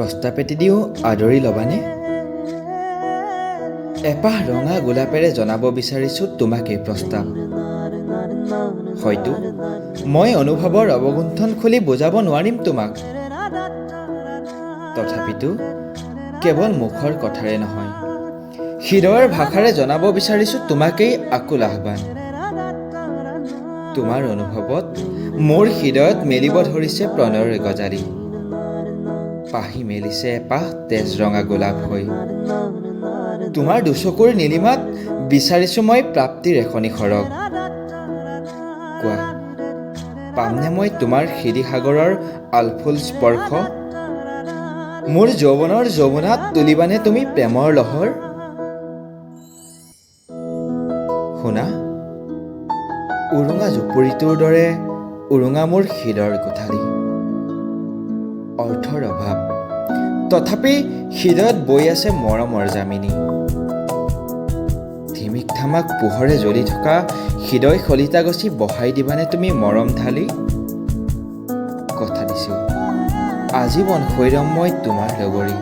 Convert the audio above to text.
প্ৰস্তাৱ এটি দিওঁ, আদৰি ল'বানে? এপাহ ৰঙা গোলাপেৰে জনাব বিচাৰিছোঁ তোমাক এই প্ৰস্তাৱ। হয়তো মই অনুভৱৰ অৱগুণ্ঠন খুলি বুজাব নোৱাৰিম তোমাক, তথাপিতো কেৱল মুখৰ কথাৰে নহয়, হৃদয়ৰ ভাষাৰে জনাব বিচাৰিছোঁ তোমাকেই আকুল আহ্বান। তোমাৰ অনুভৱত মোৰ হৃদয়ত মেলিব ধৰিছে প্ৰণয়ৰ গজালি, পাহি মেলিছে এপাহ তেজ ৰঙা গোলাপ হৈ। তোমাৰ দুচকুৰ নীলিমাত বিচাৰিছোঁ মই প্ৰাপ্তিৰ এখনি সৰগ। কোৱা, পামনে মই তোমাৰ হৃদি সাগৰৰ আলফুল স্পৰ্শ? মোৰ যৌৱনৰ যমুনাত তুলিবানে তুমি প্ৰেমৰ লহৰ? শুনা, উৰুঙা জুপুৰিটোৰ দৰে উৰুঙা মোৰ হৃদয়ৰ কোঠালি। অৰ্থৰ অভাৱ, তথাপি হৃদয়ত বৈ আছে মৰমৰ জামিনী। ধিমিক ধামাক পোহৰে জ্বলি থকা হৃদয় শলিতা গছি বহাই দিবানে তুমি মৰম ঢালি? কথা দিছোঁ, আজীৱন হৈ ৰম মই তোমাৰ লগৰী।